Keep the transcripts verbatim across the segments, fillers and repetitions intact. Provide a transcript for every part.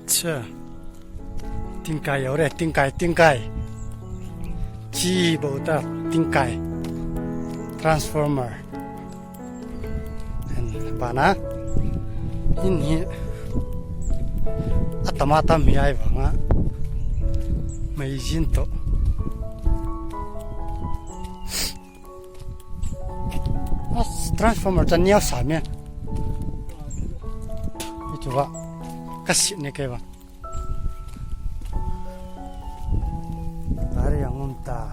Cha. Tingkai, aure, tingkai, tingkai. Chi bou ta, tingkai. Transformer. Hen, bana. Hin hi. Atama tam hi ai vanga. Mai jin to. As transformer ta niau sa me. Itu ba. Kasi ne ke ba. Gari yang um ta.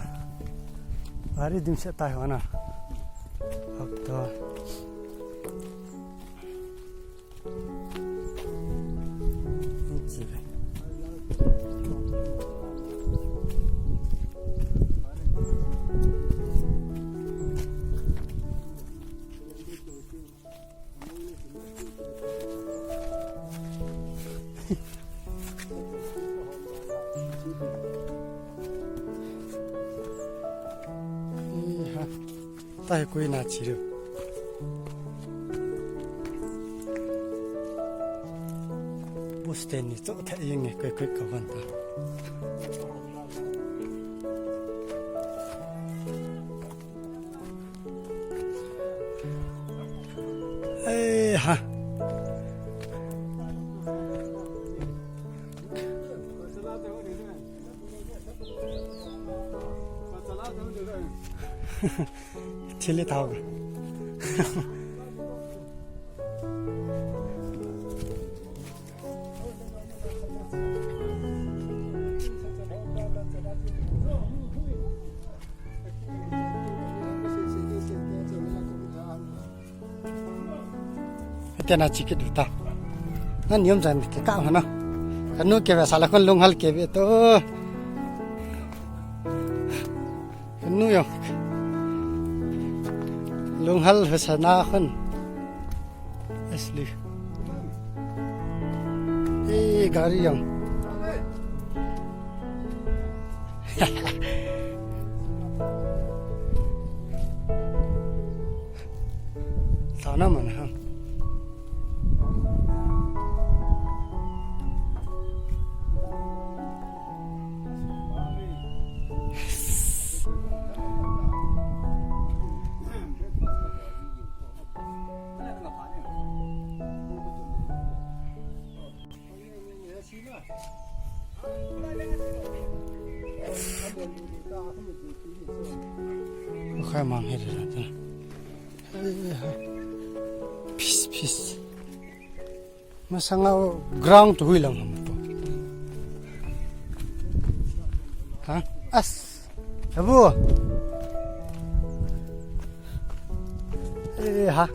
Gari dim se tai hona. Hak to. Tahi koi na chiru. Bus stand ni to tha yeng e koi koi ka van ta. Ei ha. Chile tau. Tena chikit uta. Nan yom jan ke ka hana. Kanu ke ve sala kon lunghal ke ve to. Kanu yom. Lunghal ve sana kon. Asli. Eh, gari yom. Sana mana ha. Khai mang he ra ta. Peace, peace. Masanga ground tu hui lang ham to. Ha? As. Abu. Eh, ha.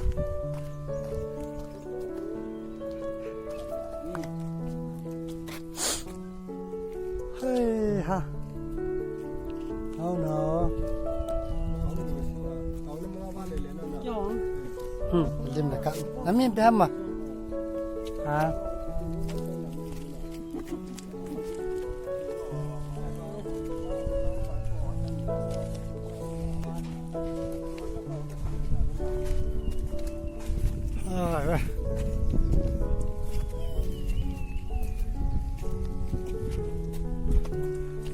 Hey, ha. Oh no. Hmm, lim na ka. Nami beham ma. Ha.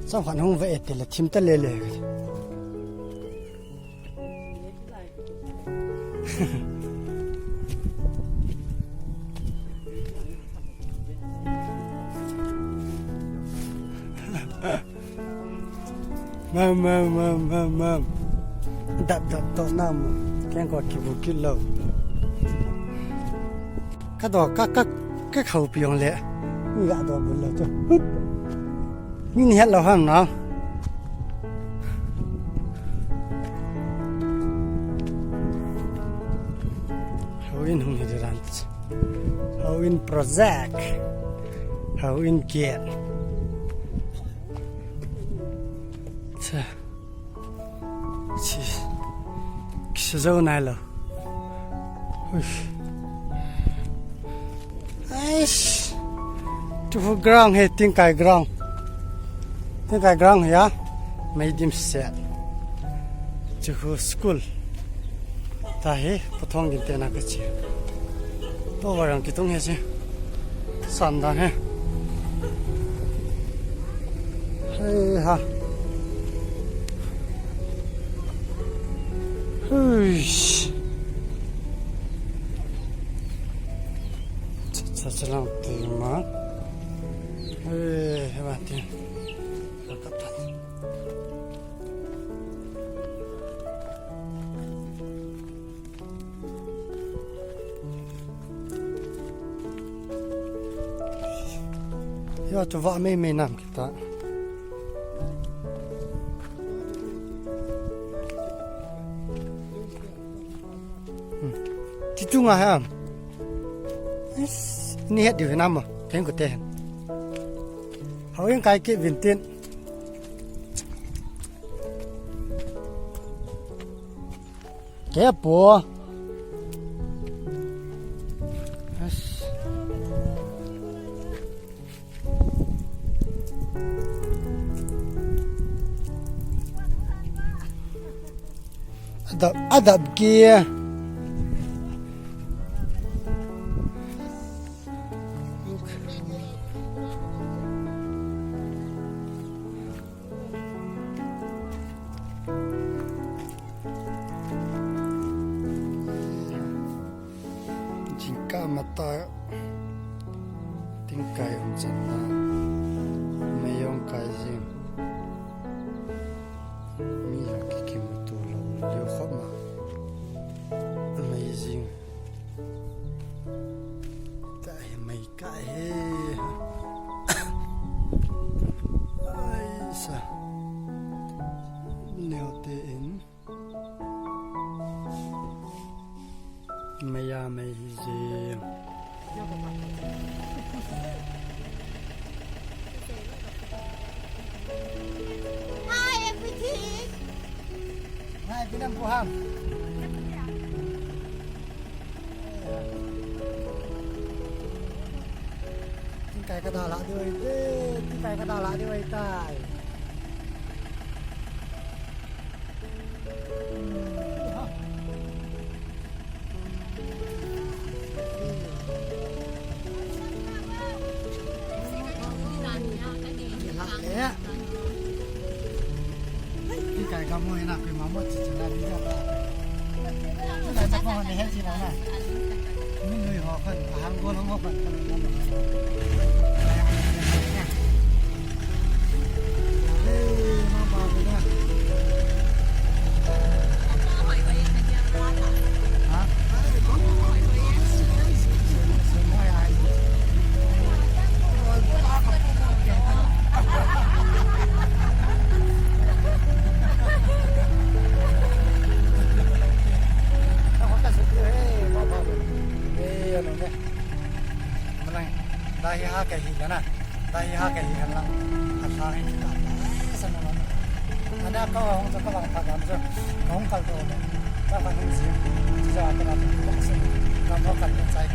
Chang khan hung ve e te le thim ta le le. Mam, mam, mam, mam, mam. Dap, dap, to nam. Keng ko kibu kilo. Ka do, ka, ka, ka khau piong le. Ni ga do bul lo chu. Hut. Min het lo ham na. Houin hung hi ran. Houin project. Houin kiet. Cha. Chi. Kisa zo nai lo. Hush. Eish. Tuhu ground he, Tingkai ground. Tingkai ground he ya. Mei dim set. Tuhu school. Tahi, pathong gin tena kachi. To varang kitung he chi. Sandan he. Ei ha. Huish. Cha, cha, cha lang ti ma. Ei, ha, ti. Yo, chu vah mei mei nam kita. Hmm. Chi chunga ham. Is, ni het diu hinam mo. Keng ko te hen. Hau yang kai ke vintin. Kei a pu. Yes. Adap, adap ki. Jingkah matah tingkai um chan na, mei jong kai jing, mi jong kikimuto lou, leo khop ma, amazing. Tahi mei kai he. Aisa. Neo te in. Mei a mei hi jing. Hi, everything. Hi, Pinam Puham. Tingkai ka dalha diu ahi te, tingkai ka dalha diu ahi tai. Tingkai ka mo ina pe ma mo chi chi na di ja ta. Chu na cha ko ne he chi na na. Min lui ho khan, a hang go lo ho khan. Malang, dahi ha kahi lana, dahi ha kahi han lang, ha ha hi ta, sa na lang. Ana ka hong sa ka lang pha gam sa, ka hong kal do le, ka ka hong sim, sa ka na ka sa, ka mo kal do sai.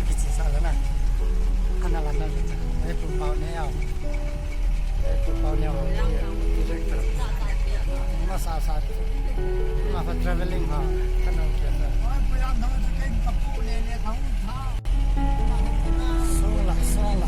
Kichi sa la na. Ana la na. Ei pu pau ne au. Ei pu pau ne au. Director. Ma sa sa. Ma fa traveling ha. Kana ke sa. Song la, song la.